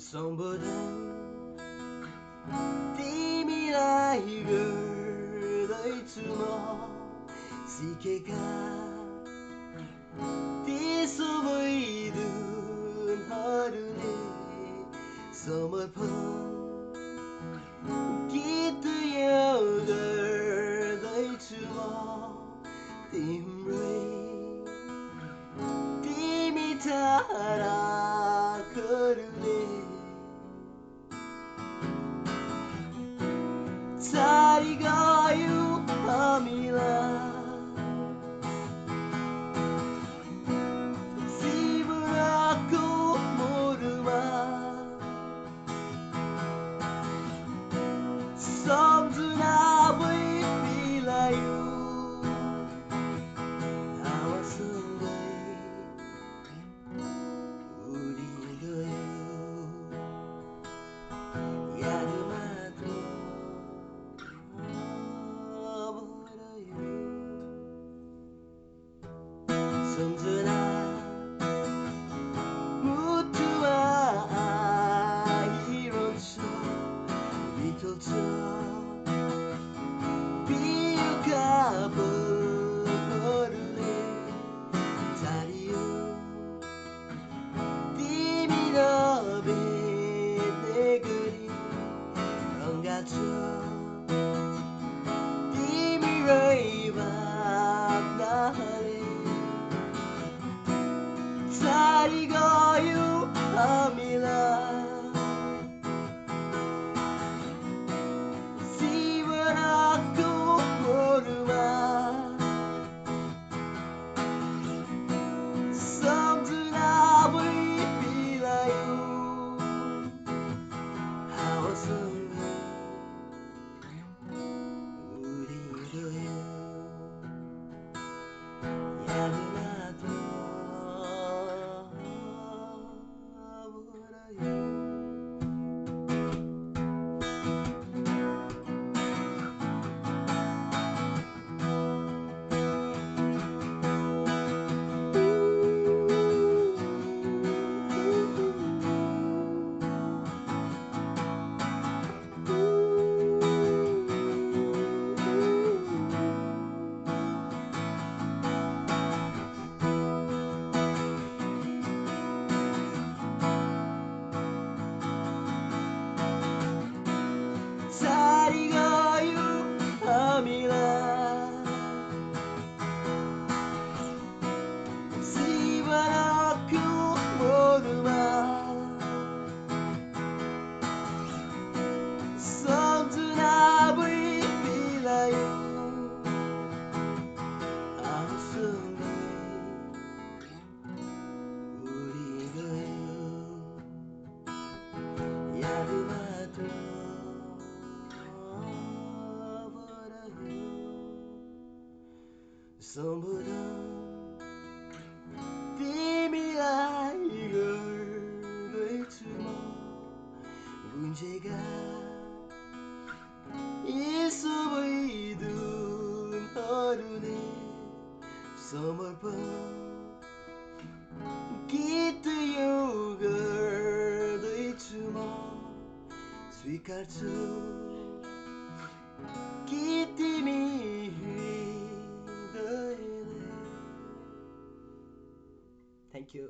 समबोधन तिमीलाई गर्दैछु म सिकेका ती सबै धुनहरूले समर्पण गीत यो गर्दैछु म तिम्रै तिमी ताराहरूले छाडी गयो हामीलाई जीवनको मोडमा सम्झना बिलायो हावासँगै उडी गयो याद मात्र भरयो सम्झना मुटुमा आइरहन्छ बितल्छ पिउका पलहरूले झारियो तिमी नभेट्ने गरी रङ्गाछ तिम्रै भावनाले छाडी गयो हामीलाई जीवनको मोडमा सम्झना बिलायो हावासँगै उडी गयो याद मात्र भरयो छाडी गयो हामीलाई जीवनको मोडमा सम्झना बिलायो आफूसँगै उडी गयो याद मात्र भरयो सम्बोधन तिमीलाई गर्दैछु म गुन्जेका यी सबै धुनहरूले समर्पण गीत यो गर्दैछु म स्वीकार्छु कि तिमी हृदयले Thank you.